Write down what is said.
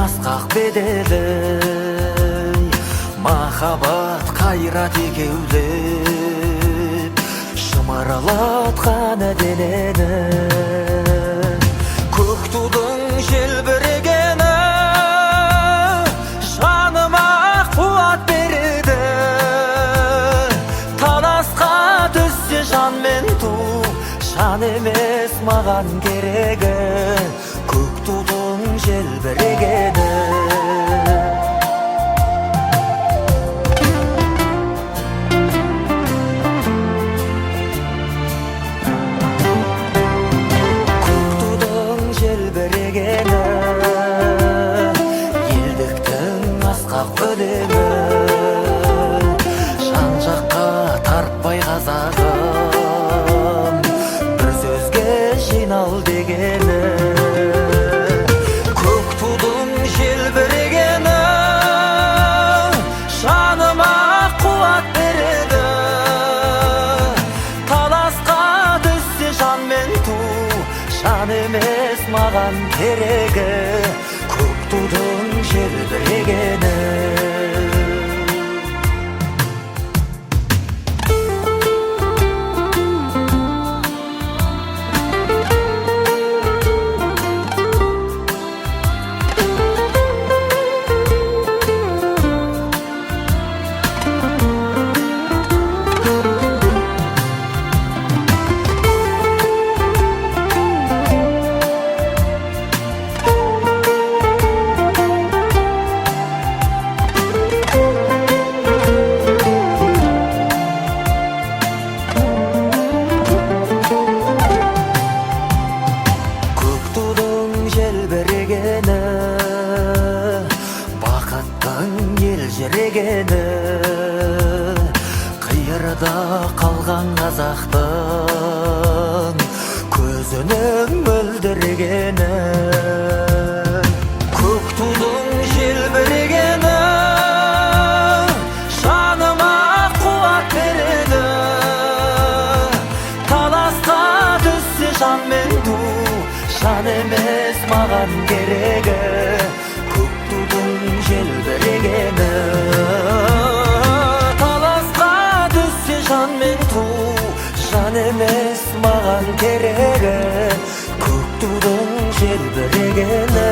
Асқақ беделі, махаббат қайрат екеулеп шымырлатқан денені. Көк тудың желбірегені жаныма қуат береді. Таласқа түссе жан мен ту, жан емес маған керегі, көк тудың желбірегені. Көк тудың желбірегені, елдіктің асқақ өлеңі, жан жаққа тартпай қазағым, бір сөзге жинал дегені. Көк тудың желбірегені жаныма қуат береді. Таласқа түссе жан мен ту, жан емес маған керегі, көк тудың желбірегені. Көк тудың желбірегені, бақыттың елжірегені, қиырда қалған қазақтың көзінің мөлдірегені. Көк тудың желбірегені жаныма қуат береді. Таласқа түссе жан мен ту, жан емес маған керегі, көк тудың желбірегені. Таласқа түссе жан мен ту, жан емес маған керегі, көк тудың желбірегені.